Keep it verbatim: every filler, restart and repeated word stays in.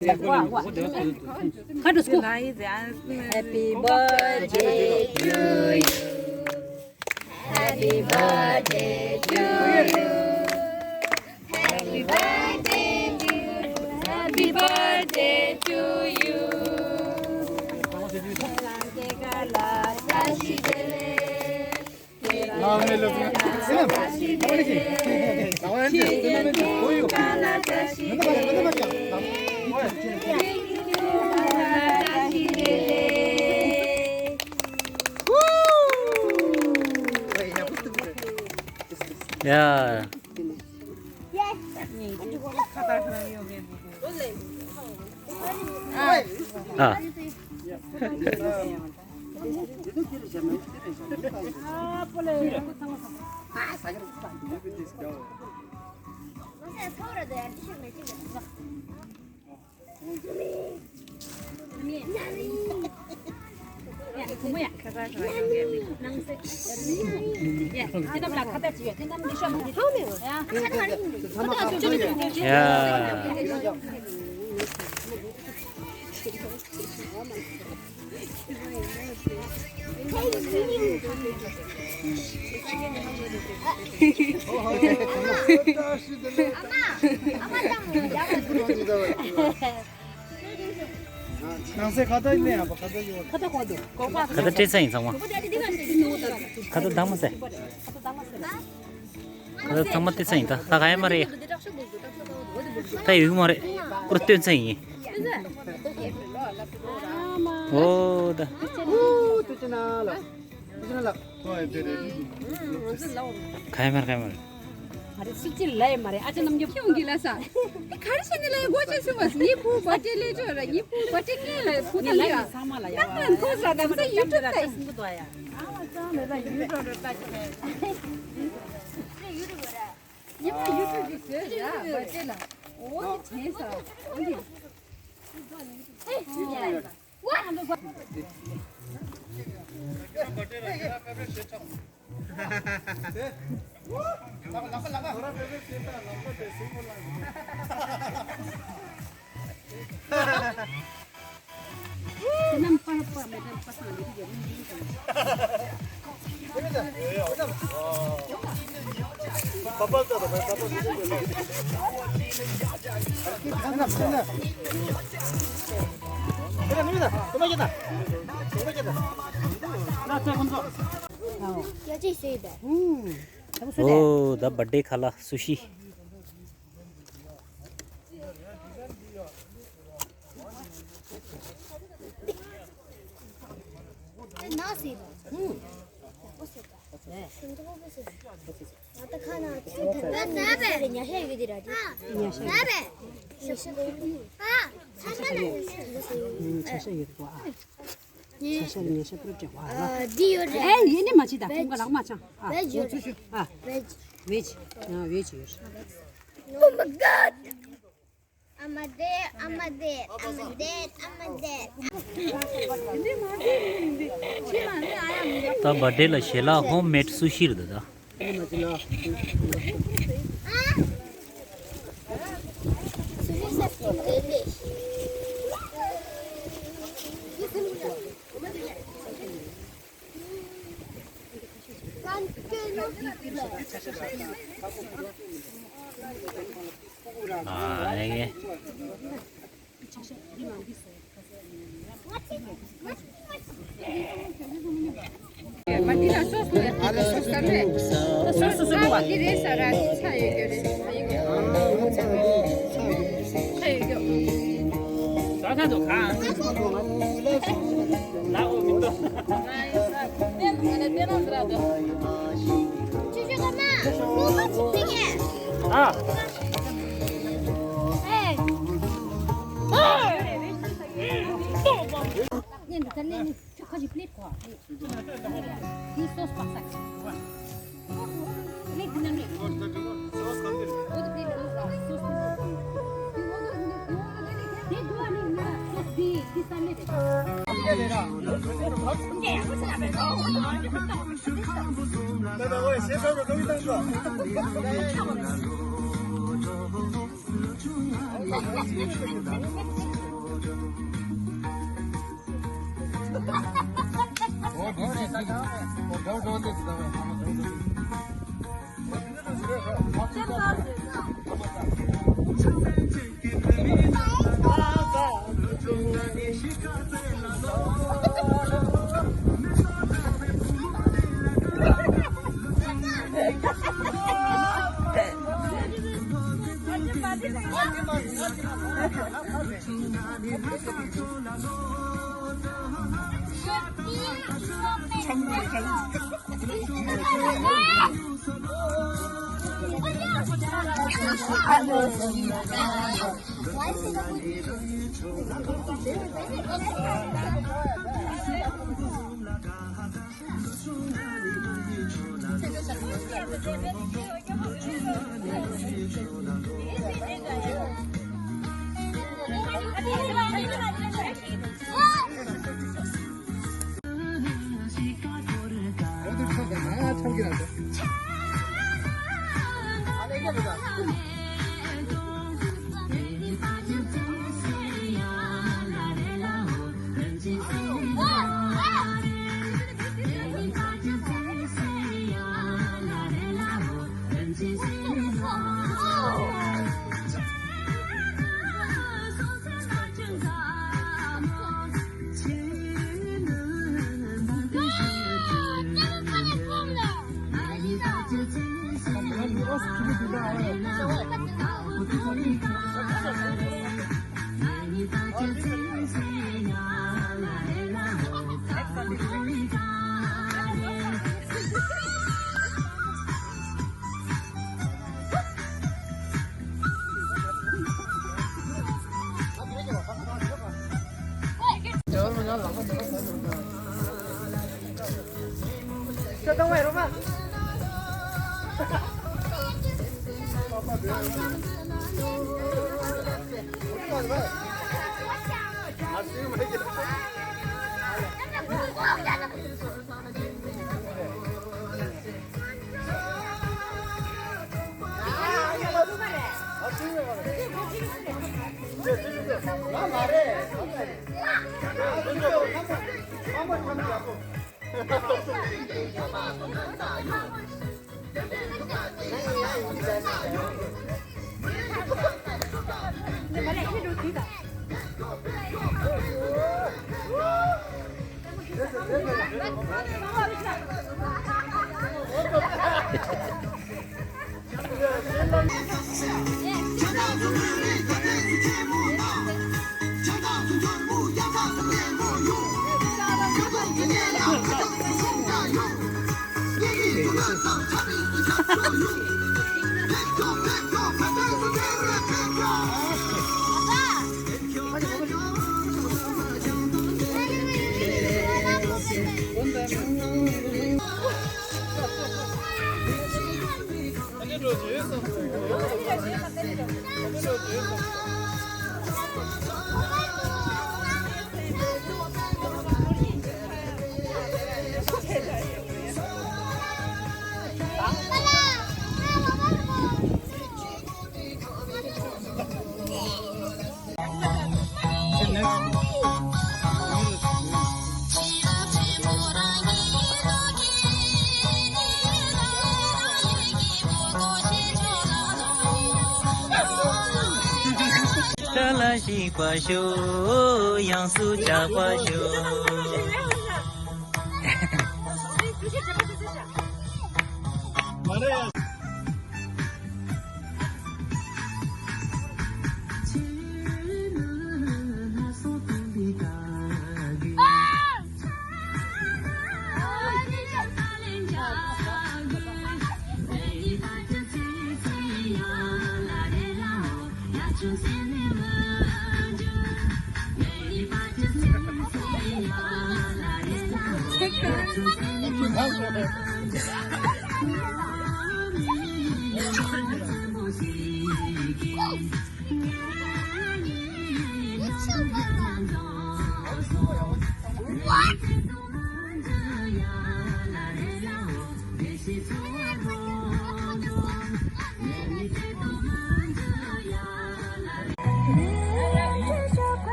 Happy birthday to you. Happy birthday to you. Happy birthday to you. Happy birthday to you. ཡ། ཨ། ནང་སའི་ཁ་བཏགས་ཡིན་ནའི་ཡང་པ་ཁ་བཏགས་ཡོད། ཁ་བཏགས་སྤྲད་ཚར་ཡིན་ཚང་མ། ཁ་བཏགས་དྭངས་མ་ཟེར། ཁ་བཏགས་ཚང་མ་སྤྲད་ཚར་ཡིན། ད་ད་ག་ཡ་མ་རེད། ད་ཡོད་གི་མ་རེད། པུ་ར་སྟོན་ཚར་ཡིན། ཨོ་ད། ག་ཡ་མ་རེད། ག་ཡ་མ་རེད། ཨ་ཅེ་རྣམ་རྒྱལ་ཁྱོད་ཀྱི་ལ་ས། ཁར་ཤ་ནི་ལ་ཡ་གོ་ཅེ་སུ་མ་སི་ཉི་ཕུ་བ་ཏེ་ལེ་ཅོ་ར་ཉི་ཕུ་བ་ཏེ་ཀེ་ལ་ཕུ་ཏ་ལ་ཡ། ནང་ལ་ཁོ་ས་དམ་ས་ཡུ་ཊུབ་ཏ་ཡ། ཨ་ཙང་ལ་ཡུ་ཊུབ་ཏ་ཡ། ཉི་ཕུ་ཡུ་ཊུབ་ཀྱི་ཟེར་ཡ་བ་ཏེ་ལ། ཨོ་ཏེ་ཆེན་ས། ཨོ་ཏེ། ཨོ་ད་བར་ཌེ་ཁ་ལག་སུ་ཤི། འདི་ཡོད་རེད། ཨེ་ཡེ་ནི་མ་བྱེད་ད་ཁོང་ག་ལག་མ་ཆང་། ཨ། ཝེཇ་ཡོད་རེད། ཨ། ཝེཇ། ཝེཇ། ཨ་ཝེཇ་ཡོད་རེད། Oh my god! I'm a dead, I'm a dead, I'm a dead, I'm a dead. ད་བར་ཌེ་ལ་ཞལ་ལག་ཧོམ་མེད་སུ་ཤི་རེད་ད། ཨ་ནི། མ་འདི་ལ་སོ་སོ་ཡ། སོ་སོ་སོ་སོ་བ། འདི་རེད་ས་ར་ཆ་ཡོད་རྒྱུ་རེད། ཆ་ཡོད་རྒྱུ། ས་ས་འདུག་ག་ལ་འོ་མི་འདུག་ཨ། ལ་ཞིག་པ་ཤོག་ཡང་སུ་ཇག་པ་ཤོག